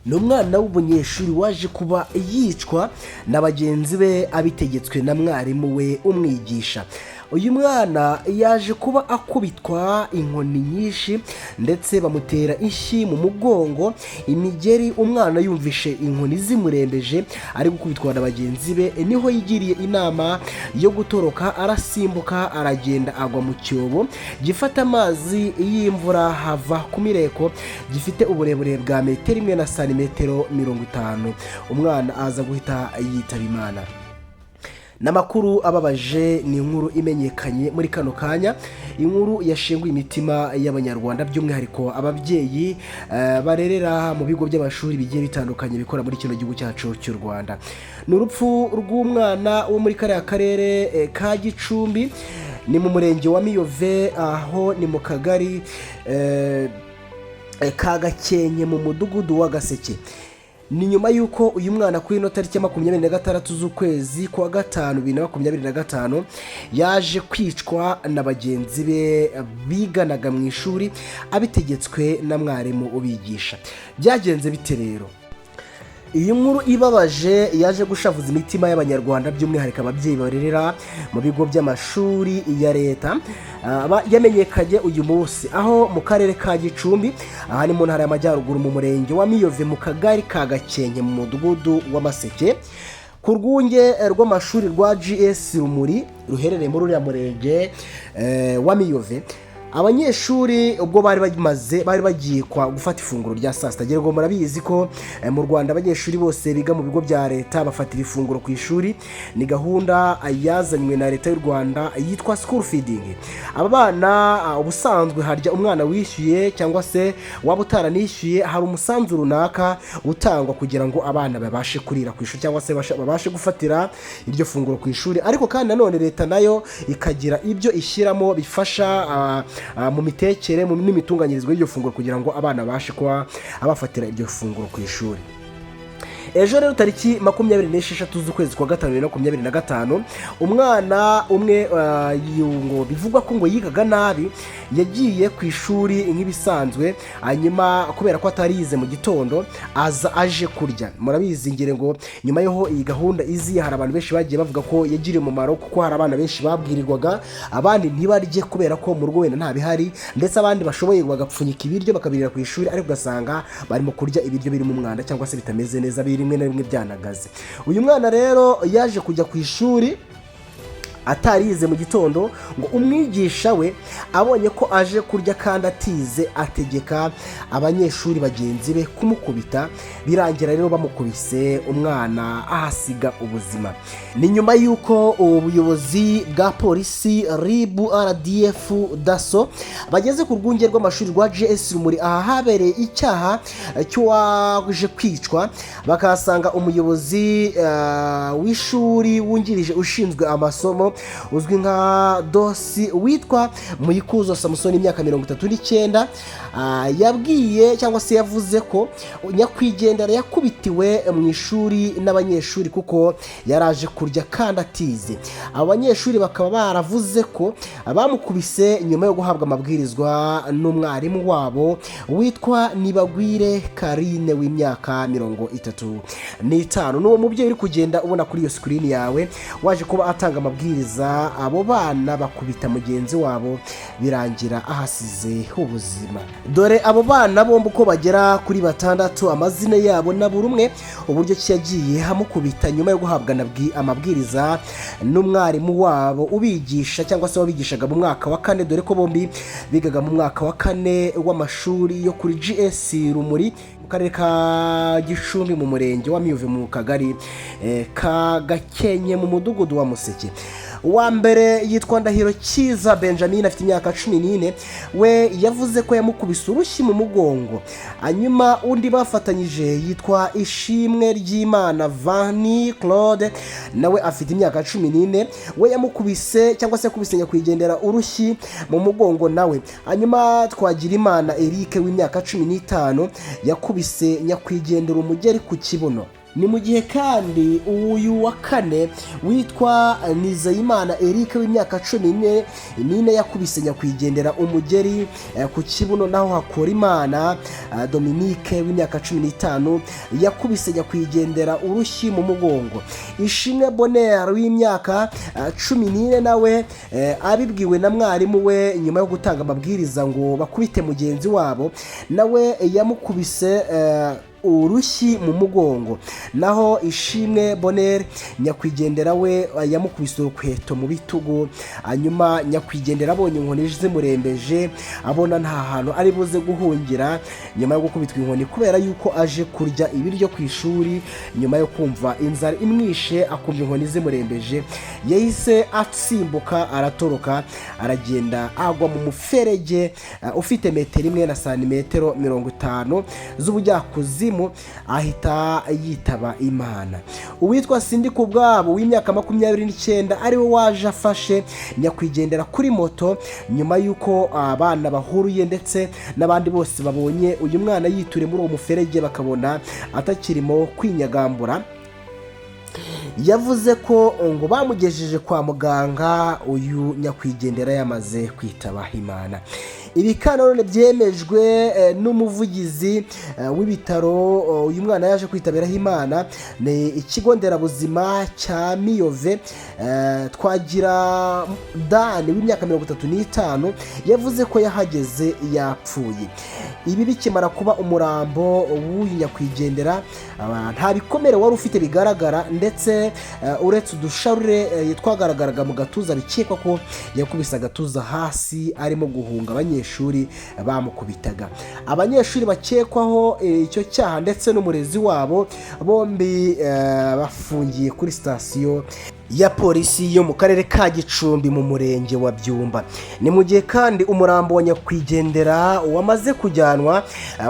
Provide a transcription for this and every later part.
Ni umwana w'umunyeshuri waje kuba yicwa na bagenzi be abitegetswe na mwarimu we umwigisha. Uyu mwana yaje kuba akubitwa inkoni nyinshi, ndetse bamutera inshyi mu mugongo, imigeri. Umwana yumvishe inkoni zimurembeje ari gukubitwa na bagenzi be, niho yigiriye inama yo gutoroka, arasimbuka, aragenda, agwa mu cyobo gifata amazi y'imvura hava ku mireko, gifite uburebure bwa metero 1 na santimetero 50. Umwana aza guhita yitaba Imana. Ni amakuru ababaje, ni inkuru imenyekanye muri kano kanya, inkuru yashenguye imitima y'Abanyarwanda, by'umwihariko ababyeyi barerera mu bigo by'amashuri bigiye bitandukanye bikora muri kino gihugu cyacu cy'u Rwanda. Ni urupfu rw'umwana wo muri kariya karere ka Gicumbi, ni mu murenge wa Miyove, aho ni mu kagari ka Gakenke, mu mudugudu wa Gaseke. Ni nyuma y'uko uyu mwana kuri ino tariki ya 26 z'ukwezi kwa gatanu 2025 yaje kwicwa na bagenzi be biganaga mu ishuri, abitegetswe na mwarimu ubigisha. Byagenze bite rero? Iyi nkuru ibabaje yaje gushavuza imitima y'Abanyarwanda, by'umwihariko ababyeyi barerera mu bigo by'amashuri ya leta. Yamenyekanye uyu munsi aho mu karere ka Gicumbi, aha ni mu Ntara y'Amajyaruguru, mu murenge wa Miyove, mu kagari ka Gakenke, mu mudugudu w'Amaseke, ku rwunge rw'amashuri rwa GS Rumuri ruherereye muri uriya murenge wa Miyove. Abanyeshuri ubwo bari bamaze bari bagiye gufata ifunguro rya saa sita. Ngira ngo murabizi ko mu Rwanda abanyeshuri bose biga mu bigo bya leta bafatira ifunguro ku ishuri. Ni gahunda yazanywe na Leta y'u Rwanda yitwa school feeding. Aba bana, ubusanzwe harya umwana wishyuye cyangwa se waba utaranishyuye, hari umusanzu runaka utangwa kugira ngo abana babashe kurira ku ishuri cyangwa se babashe gufatira iryo funguro ku ishuri. Ariko kandi nanone leta nayo ikagira ibyo ishyiramo bifasha mu mitekere n'imitunganyirize y'iryo funguro kugira ngo abana babashe kuba bafatira iryo funguro ku ishuri. Ejo rero, tariki 26 z'ukwezi kwa gatanu 2025, umwana umwe ngo bivugwa ko ngo yigaga nabi yagiye ku ishuri nk'ibisanzwe, hanyuma kubera ko atari yize mu gitondo aza aje kurya. Murabizi, ngire ngo nyuma y'aho iyi gahunda iziye, hari abantu benshi bagiye bavuga ko yagiriye umumaro, kuko hari abana benshi babwirirwaga, abandi ntibarye kubera ko mu rugo wenda nta bihari, ndetse abandi bashoboye bagapfunyika ibiryo bakabirira ku ishuri, ariko ugasanga barimo kurya ibiryo birimo umwanda cyangwa se bitameze neza, biri rimwe na rimwe byanagaze. Uyu mwana rero yaje kujya ku ishuri atarize mu gitondo, ngo umwigisha we abonye ko aje kurya kandi atize, ategeka abanyeshuri bagenzi be kumukubita. Birangira rero bamukubise, umwana ahasiga ubuzima. Ni nyuma y'uko ubuyobozi bwa polisi, RIB, RDF, DASSO bageze ku rwunge rw'amashuri rwa GS Rumuri, aha habereye icyaha cy'uwaje kwicwa, bakahasanga umuyobozi w'ishuri wungirije ushinzwe amasomo uzwi nka DOS witwa Muyikuzo Samusoni, imyaka 39. Yabwiye cyangwa se yavuze ko nyakwigendera yakubitiwe mu ishuri n'abanyeshuri kuko yaraje kurya kandi atize. Abo banyeshuri bakaba baravuze ko bamukubise nyuma yo guhabwa amabwirizwa n'umwarimu wabo witwa Nibagwire Karine w'imyaka 35. N'uwo mubyeyi uri kugenda ubona kuri iyo sikirini yawe waje kuba atanga amabwiriza, abo bana bakubita mugenzi wabo, birangira ahasize ubuzima. Dore abo bana bombi uko bagera kuri batandatu, amazina yabo na buri umwe uburyo ki yagiye amukubita nyuma yo guhabwa amabwiriza n'umwarimu wabo ubigisha cyangwa se wabigishaga mu mwaka wa kane, dore ko bombi bigaga mu mwaka wa kane w'amashuri yo kuri GS Rumuri, mu karere ka Gicumbi, mu murenge wa Miyove, mu kagari ka Gakenke, mu mudugudu wa Museke. Uwa mbere yitwa Ndahiro Cyiza Benjamin, afite imyaka 14. We yavuze ko yamukubise urushyi mu mugongo. Hanyuma undi bafatanyije yitwa Ishimwe ry'Imana Vani Claude, nawe afite imyaka 14. We yamukubise cyangwa se yakubise nyakwigendera urushyi mu mugongo nawe. Hanyuma Twagirimana Eric w'imyaka 15 yakubise nyakwigendera umugeri ku kibuno. Ni mu gihe kandi uyu wa kane witwa Nizeyimana Eric w'imyaka 14 yakubise nyakwigendera umugeri ku kibuno, naho Hakorimana Dominique w'imyaka 15 yakubise nyakwigendera urushyi mu mugongo. Ishimwe Bonheur w'imyaka 14 nawe abibwiwe na mwarimu we nyuma yo gutanga amabwiriza ngo bakubite mugenzi wabo, nawe yamukubise urushyi mu mugongo. Naho Ishimwe Bonheur, nyakwigendera we yamukubise urukweto mu bitugu. Hanyuma nyakwigendera abonye inkoni zimurembeje, abona nta hantu ari buze guhungira nyuma yo gukubitwa inkoni, kubera yuko aje kurya ibiryo ku ishuri, nyuma yo kumva inzara imwishe, akumva inkoni zimurembeje, yahise asimbuka aratoroka, aragenda agwa mu muferege ufite metero 1 na santimetero 50 z'ubujyakuzimu, ahita yitaba Imana. Uwitwa Sindi ku bwabo w'imyaka 29 ariwe waje afashe nyakwigendera kuri moto nyuma y'uko abana bahuruye ndetse n'abandi bose babonye uyu mwana yituriye muri uwo muferege, bakabona atakirimo kwinyagambura. Yavuze ko ngo bamugejeje kwa muganga uyu nyakwigendera yamaze kwitaba Imana. Ibi kandi none byemejwe n'umuvugizi w'ibitaro uyu mwana yaje kwitabiraho Imana, ni ikigo nderabuzima cya Miyove. Twagira Dani w'imyaka 35 yavuze ko yahageze yapfuye. Ibi bikimara kuba, umurambo w'uyu nyakwigendera nta bikomere wari ufite bigaragara, ndetse uretse udusharure twagaragaraga mu gatuza, bikekwa ko yakubise agatuza hasi arimo guhunga abanyeshuri bamukubitaga. Abanyeshuri bakekwaho icyo cyaha ndetse n'umurezi wabo bombi bafungiye kuri sitasiyo ya polisi yo mu karere ka Gicumbi mu murenge wa Byumba. Ni mu gihe kandi umurambo wa nyakwigendera wamaze kujyanwa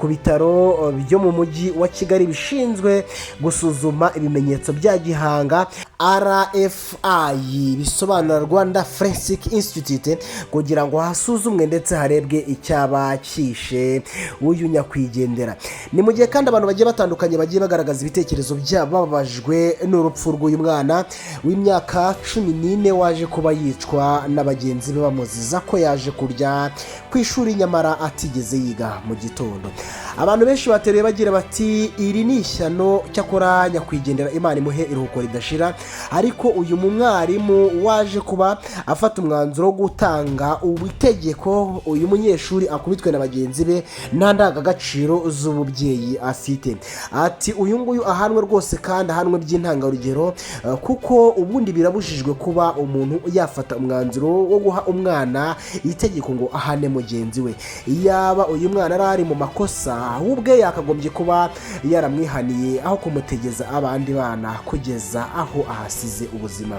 ku bitaro byo mu mujyi wa Kigali bishinzwe gusuzuma ibimenyetso bya gihanga, RFI, bisobanura Rwanda Forensic Institute, kugira ngo hasuzumwe ndetse harebwe icyaba cyishe uyu nyakwigendera. Ni mu gihe kandi abantu bagiye batandukanye bagiye bagaragaza ibitekerezo byabo bababajwe n'urupfu rw'uyu mwana w'imyaka 14 waje kuba yicwa na bagenzi be bamuziza ko yaje kurya ku ishuri nyamara atigeze yiga mu gitondo. Abantu benshi bateruye bagira bati: "Iri ni ishyano, cyakora nyakwigendera Imana imuhe iruhuko ridashira. Ariko uyu mwarimu waje kuba afata umwanzuro wo gutanga itegeko uyu munyeshuri akubitwe na bagenzi be nta ndangagaciro z'ububyeyi afite." Ati: "Uyu nguyu ahanwe rwose kandi ahanwe by'intangarugero, kuko ubundi birabujijwe kuba umuntu yafata umwanzuro wo guha umwana itegeko ngo ahane mugenzi we. Iyaba uyu mwana yari ari mu makosa, ahubwo yakagombye kuba yaramwihaniye aho kumutegeza abandi bana kugeza aho ahasize ubuzima."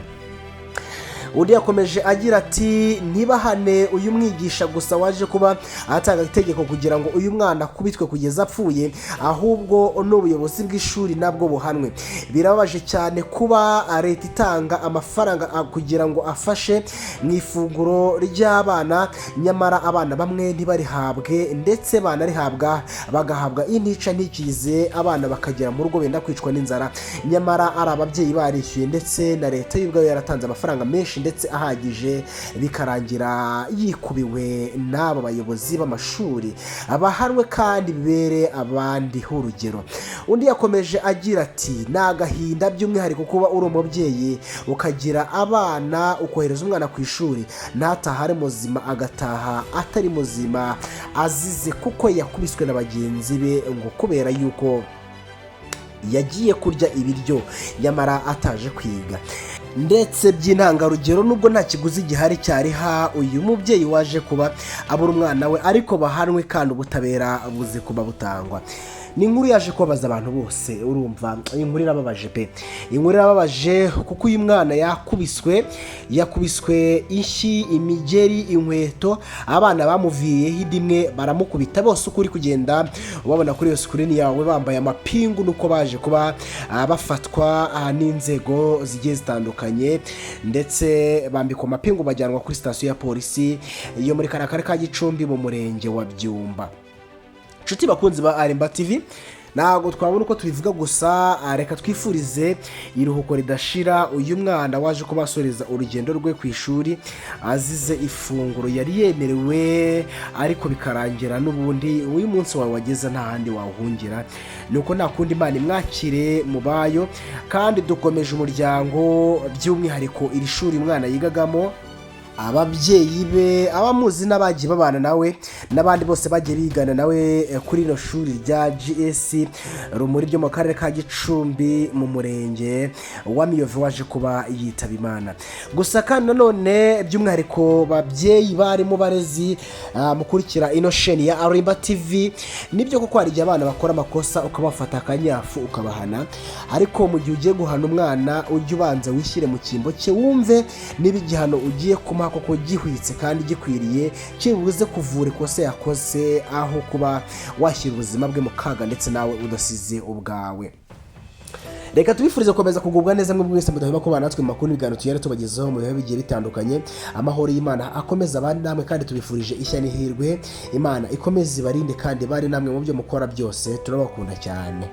Undi yakomeje agira ati: "Ntibahane uyu mwigisha gusa waje kuba atanga itegeko kugira ngo uyu mwana akubitwe kugeza apfuye, ahubwo n'ubuyobozi bw'ishuri nabwo buhanwe. Birababaje cyane kuba leta itanga amafaranga kugira ngo afashe mu ifunguro ry'abana, nyamara abana bamwe ntibarihabwe, ndetse banarihabwa bagahabwa intica ntikize, abana bakagera mu rugo benda kwicwa n'inzara, nyamara ari ababyeyi barishyuye ndetse na leta y'ubwayo yaratanze amafaranga menshi ndetse ahagije, bikarangira yikubiwe n'aba bayobozi b'amashuri. Abahanwe kandi bibere abandi urugero." Undi yakomeje agira ati: "Ni agahinda by'umwihariko kuba uri umubyeyi ukagira abana, ukohereza umwana ku ishuri ntataha ari muzima, agataha atari muzima azize kuko yakubiswe na bagenzi be ngo kubera yuko yagiye kurya ibiryo nyamara ataje kwiga. Ndetse by'intangarugero, nubwo nta kiguzi gihari cyariha uyu mubyeyi waje kuba abura umwana we, ariko bahanwe kandi ubutabera buze kuba butangwa." Ni inkuru yaje kubabaza abantu bose. Urumva iyi nkuru irababaje pe, inkuru irababaje kuko uyu mwana yakubiswe, yakubiswe inshyi, imigeri, inkweto, abana bamuviriyeho imwe baramukubita bose. Uko uri kugenda ubabona kuri iyo screen yawe bambaye amapingu, nuko baje kuba bafatwa n'inzego zigiye zitandukanye, ndetse bambikwa amapingu bajyanwa kuri sitasiyo ya polisi yo muri kariya karere ka Gicumbi mu murenge wa Byumba. Inshuti bakunzi ba Aremba TV. Ntabwo twabona uko tubivuga, gusa reka twifurize iruhuko ridashira uyu mwana waje kuba asoreza urugendo rwe ku ishuri azize ifunguro yari yemerewe, ariko bikarangira n'ubundi uyu munsi wawe wageze nta handi wawuhungira. Ni uko nta kundi, Imana imwakire mu bayo. Kandi dukomeje umuryango, by'umwihariko iri shuri umwana yigagamo, ababyeyi be, abamuzi n'abagiye babana nawe n'abandi bose bagiye bigana nawe kuri rino shuri rya GS Rumuri ryo mu karere ka Gicumbi mu murenge wa Miyove waje kuba yitaba Imana. Gusa kandi nanone by'umwihariko babyeyi, barimo barezi, mukurikira ino sheni ya Arimba TV, nibyo koko hari igihe abana bakora amakosa ukabafata akanyafu ukabahana, ariko mu gihe ugiye guhana umwana ujye ubanza wishyire mu cyimbo cye, wumve niba igihano ugiye kumuha koko gihwitse kandi gikwiriye, kibuze kuvura ikosa yakoze, aho kuba washyira ubuzima bwe mu kaga ndetse nawe udasize ubwawe. Reka tubifurize gukomeza kugubwa neza mwe mwese mudahwema kubana natwe mu makuru n'ibiganiro tugenda tubagezaho mu bihe bigiye bitandukanye. Amahoro y'Imana akomeza abandi namwe, kandi tubifurije ishya n'ihirwe. Imana ikomeze ibarinde kandi bari namwe mu byo mukora byose. Turabakunda cyane.